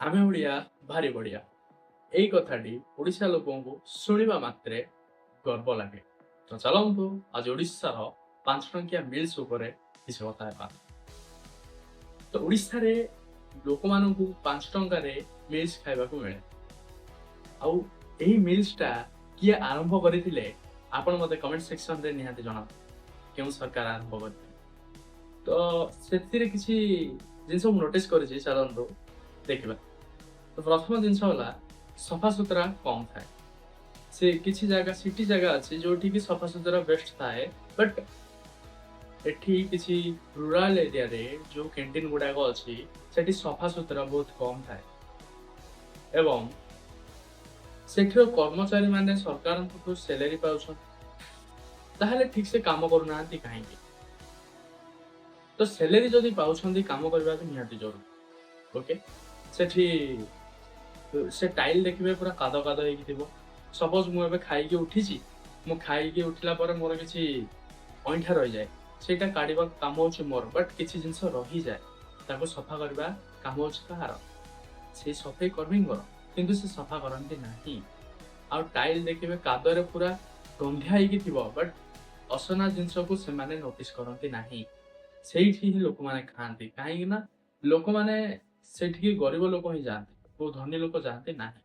ଆମେ ଓଡ଼ିଆ ଭାରି ବଢ଼ିଆ। ଏଇ କଥାଟି ଓଡ଼ିଶା ଲୋକଙ୍କୁ ଶୁଣିବା ମାତ୍ରେ ଗର୍ବ ଲାଗେ। ତ ଚାଲନ୍ତୁ, ଆଜି ଓଡ଼ିଶାର 5 ଟଙ୍କିଆ ମିଲ୍ସ ଉପରେ କିଛି କଥା ହେବା। ତ ଓଡ଼ିଶାରେ ଲୋକମାନଙ୍କୁ 5 ଟଙ୍କାରେ ମିଲ୍ସ ଖାଇବାକୁ ମିଳେ। ଆଉ ଏହି ମିଲ୍ସଟା କିଏ ଆରମ୍ଭ କରିଥିଲେ, ଆପଣ ମୋତେ କମେଣ୍ଟ ସେକ୍ସନରେ ନିହାତି ଜଣାନ୍ତୁ, କେଉଁ ସରକାର ଆରମ୍ଭ କରିଥିଲେ। ତ ସେଥିରେ କିଛି ଜିନିଷ ମୁଁ ନୋଟିସ୍ କରିଛି, ଚାଲନ୍ତୁ ଦେଖିବା। ତ ପ୍ରଥମ ଜିନିଷ ହେଲା, ସଫାସୁତୁରା କମ୍ ଥାଏ। ସେ କିଛି ଜାଗା, ସିଟି ଜାଗା ଅଛି ଯୋଉଠିକି ସଫାସୁତୁରା ବେଷ୍ଟ ଥାଏ, ବଟ୍ ଏଠି କିଛି ରୁରାଲ ଏରିଆରେ ଯୋଉ କ୍ୟାଣ୍ଟିନ୍ ଗୁଡାକ ଅଛି, ସେଠି ସଫାସୁତୁରା ବହୁତ କମ୍ ଥାଏ। ଏବଂ ସେଠିର କର୍ମଚାରୀ ମାନେ ସରକାରଙ୍କଠୁ ସାଲେରୀ ପାଉଛନ୍ତି, ତାହେଲେ ଠିକ ସେ କାମ କରୁନାହାନ୍ତି କାହିଁକି? ତ ସାଲେରୀ ଯଦି ପାଉଛନ୍ତି, କାମ କରିବା ବି ନିହାତି ଜରୁରୀ। ଓକେ, ସେଠି ସେ ଟାଇଲ ଦେଖିବେ ପୁରା କାଦ କାଦ ହେଇକି ଥିବ। ସପୋଜ ମୁଁ ଏବେ ଖାଇକି ଉଠିଛି, ମୁଁ ଖାଇକି ଉଠିଲା ପରେ ମୋର କିଛି ଅଇଁଠା ରହିଯାଏ, ସେଇଟା କାଢିବା କାମ ହଉଛି ମୋର। ବଟ୍ କିଛି ଜିନିଷ ରହିଯାଏ, ତାକୁ ସଫା କରିବା କାମ ହଉଛି କାହାର? ସେଇ ସଫେଇ କର୍ମୀଙ୍କର। କିନ୍ତୁ ସେ ସଫା କରନ୍ତି ନାହିଁ। ଆଉ ଟାଇଲ ଦେଖିବେ କାଦରେ ପୁରା ଗନ୍ଧିଆ ହେଇକି ଥିବ, ବଟ୍ ଅସନା ଜିନିଷକୁ ସେମାନେ ନୋଟିସ୍ କରନ୍ତି ନାହିଁ। ସେଇଠି ହିଁ ଲୋକମାନେ ଖାଆନ୍ତି, କାହିଁକି ନା ଲୋକମାନେ ସେଠିକି ଗରିବ ଲୋକ ହିଁ ଯାଆନ୍ତି, କୋଉ ଧନୀ ଲୋକ ଯାଆନ୍ତି ନାହିଁ।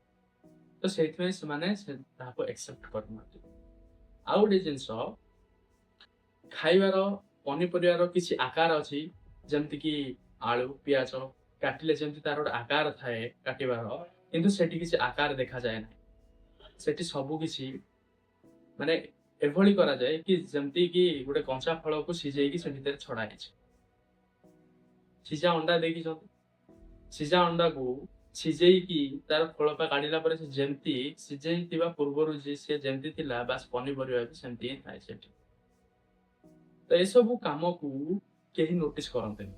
ତ ସେଇଥିପାଇଁ ସେମାନେ ସେ ତାହାକୁ ଏକ୍ସେପ୍ଟ କରୁନାହାନ୍ତି। ଆଉ ଗୋଟେ ଜିନିଷ, ଖାଇବାର ପନିପରିବାର କିଛି ଆକାର ଅଛି, ଯେମିତିକି ଆଳୁ, ପିଆଜ କାଟିଲେ ଯେମିତି ତାର ଗୋଟେ ଆକାର ଥାଏ କାଟିବାର, କିନ୍ତୁ ସେଠି କିଛି ଆକାର ଦେଖାଯାଏ ନାହିଁ। ସେଠି ସବୁ କିଛି ମାନେ ଏଭଳି କରାଯାଏ କି ଯେମିତି କି ଗୋଟେ କଞ୍ଚା ଫଳକୁ ସିଝେଇକି ସେ ଭିତରେ ଛଡା ହେଇଛି। ସିଝା ଅଣ୍ଡା ଦେଖିଛନ୍ତି? ସିଝା ଅଣ୍ଡାକୁ ସିଝେଇକି ତାର ଖୋଳପା କାଢିଲା ପରେ ସେ ଯେମିତି ସିଝେଇଥିବା ପୂର୍ବରୁ ଯେ ସେ ଯେମିତି ଥିଲା, ବାସ୍ ପନିପରିବା ବି ସେମିତି ହିଁ ଥାଏ ସେଠି। ତ ଏସବୁ କାମକୁ କେହି ନୋଟିସ୍ କରନ୍ତିନି।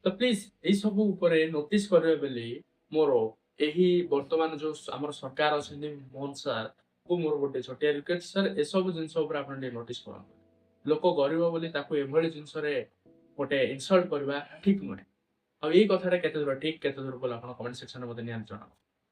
ତ ପ୍ଲିଜ ଏଇ ସବୁ ଉପରେ ନୋଟିସ୍ କରିବେ ବୋଲି ମୋର ଏହି ବର୍ତ୍ତମାନ ଯୋଉ ଆମର ସରକାର ଅଛନ୍ତି, ମୋହନ ସାର୍ କୁ ମୋର ଗୋଟେ ଛୋଟିଆ ରିକ୍ୱେଷ୍ଟ। ସାର୍, ଏସବୁ ଜିନିଷ ଉପରେ ଆପଣ ଟିକେ ନୋଟିସ୍ କରନ୍ତୁ। ଲୋକ ଗରିବ ବୋଲି ତାକୁ ଏଭଳି ଜିନିଷରେ ଗୋଟେ ଇନସଲ୍ଟ କରିବା ଠିକ ନୁହେଁ। ଆଉ ଏଇ କଥାଟା କେତେ ଦୂର ଠିକ, କେତେ ଦୂର ଭୁଲ, ଆପଣ କମେଣ୍ଟ ସେକ୍ସନରେ ମୋତେ ନିହାତି ଜଣାନ୍ତୁ।